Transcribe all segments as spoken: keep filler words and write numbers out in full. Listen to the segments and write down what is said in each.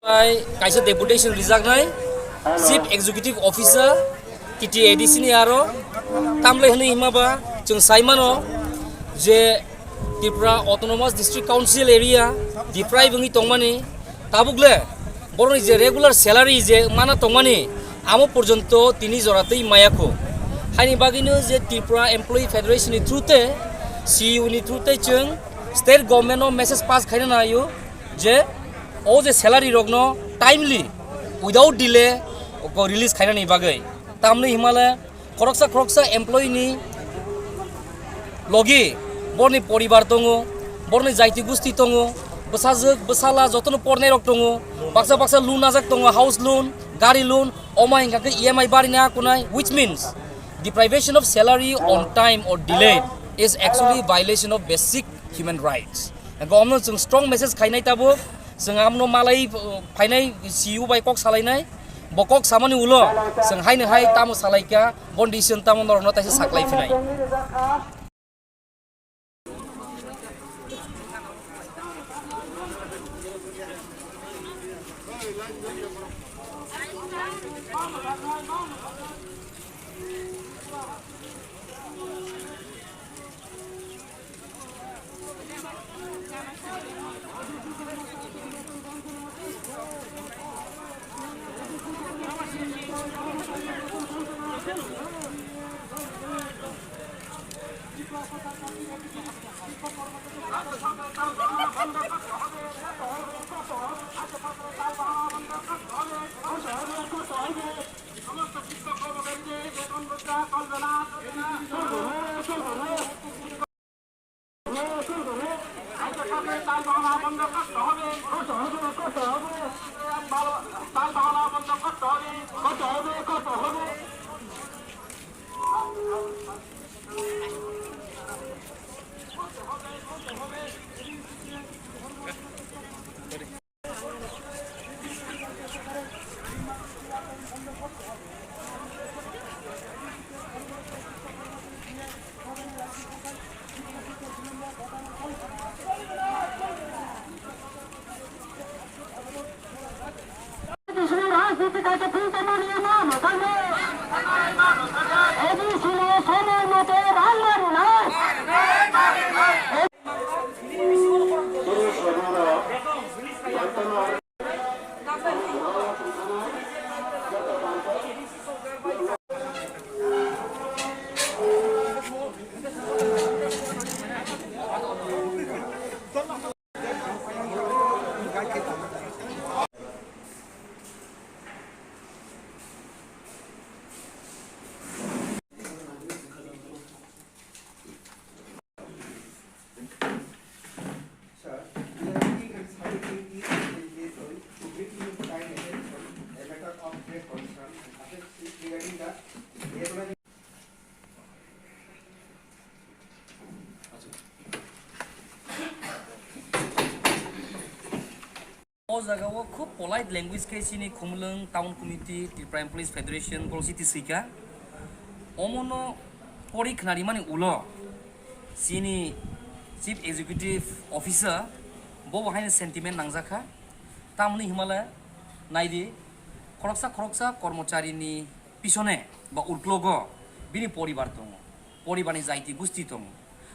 Bai kaisa deputation rijaknai Chief Executive Officer T T A D C ni aro tamle hwnwi hima ba chwng sai mano je Tripura Autonomous District Council area deprive wngwi tongmani tabuk le borokni je regular salary je mana tongmani amo porjonto tini jora twi maya kho. Haini bagwino je Tripura Employee Federation ni through te C U ni through te chwng state government no message pass khaina naio je o je salary rokno timely without delay ko release khainani bagwi. Tamni himale khoroksa khoroksa employee ni logi borni poribar tongo, borni jaiti gusti tongo, bwsajwk bwsala jotono pornai rok tongo, baksa baksa loan najak tongo, house loan, gari loan, oma hingka khe E M I barina kunai, which means deprivation of salary on time or delayed is actually violation of basic human rights. Hingke omno chwng strong message khainai tabuk, chwng amno malai, uh, phainai C E O bai kok salainai, bo kok samani ulo chwng haino hai tamo salaikha, bon decision tamo norokno taisa saklai phinai. Sir, we are looking and submitting these applications to bring to your kind attention a matter of great concern and urgency regarding the regular O jaga o khub polite language khe chini Khumulwng Town Committee, Tripura Employees Federation, borok chiti swikha. Omono pori khnarimani ulo chini Chief Executive Officer bo bo haino sentiment nangjakha. Tamoni himale naidi khoroksa khoroksa kormocharini pisone ba uklogo bini poribar tongo, poribarni jaiti gusti tongo.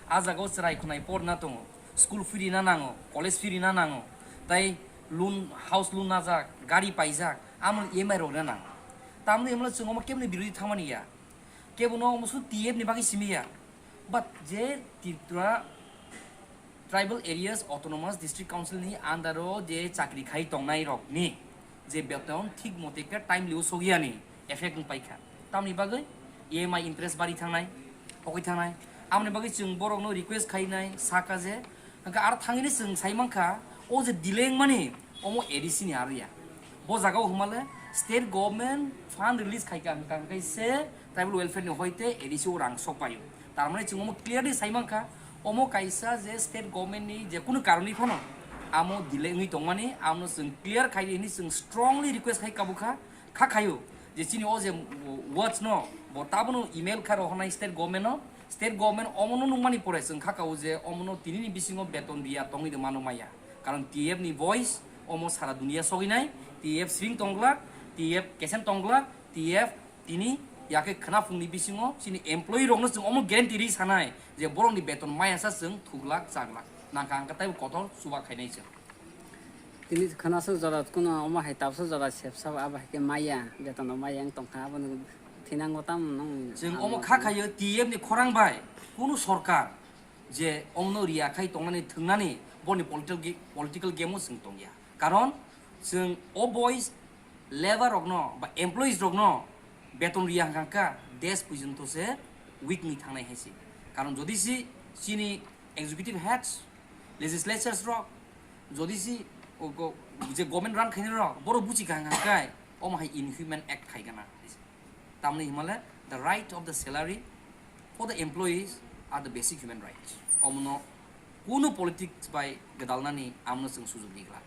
A jagao chwrai khwnai porna tongo, school phirina nango, college phirina nango, tai loan, house loan najak, gari paijak, amo E M I rokna nango. Tamoni himle chwng omo keboni birodhi thangmani ya, kebono omo su T F ni bagwi simi ya. But je Tripura Tribal Areas Autonomous District Council ni under o je chakri khai tongnai rok ni je beton thik mote khe timely o sogya ni effect wng paikha. Tamni bagwi E M I interest bari thangnai, hokoi thangnai. Amoni bagwi chwng borok no request khainai saka je, hwnkhe aro thangwi ni chwng sai mankha o je delay wngmani omo A D C ni aro ya. Bo jaga o hwnmale state government fund release khaikha hwnkha hwnkhe se tribal welfare ni hoite A D C o rang sok paio. Tar mane chwng omo clearly sai mankha, omo kaisa je state government ni je kunu karon ni phano amo delay wngwi tongmani, amo chwng clear khai hwnwi chwng strongly request khai kabukha, kha khaio je chini o je words no bo tabono email kha rohornai state government no, state government omono nukmani pore chwng kha kao je omono tini ni bisingo beton riya tongwi rwmano maya, karon T F ni voice Omo sara dunia soginai, T F swing tongglak, T F kesen tongglak, T F tini yakhe khwnaphungni bisingo chini employee rokno chwng omo guarantee ri sanai je borokni beton maya sa chwng thuglak chaglak. Nangkha hwnkhe taibo kotor chuba khainai chwng. Tini khwnaso jora kuno omo hai tabso jora sepsa abo hai khe maya, beton maya wng tongkha abo thinango tam nang. Chwng omo kha khayo T F ni khorang bai kunu sorkar je ongno riya khai tongnani thwngnani boni political ge-, political game o chwng tongya. Karon chwng o boys labour rokno ba employees rokno beton riya hwnkha kha desh porjonto se weak ni thangnai hai se. Karon jodi si chini executive heads, legislatures rok, jodi si o go-, je government run khainai rok borok buchi kha hwnkha khe omo hai inhuman act khai gana. Tamni himale the right of the salary for the employees are the basic human rights. Omono kuno politics bai gedalnani amno chwng sujuk di glak.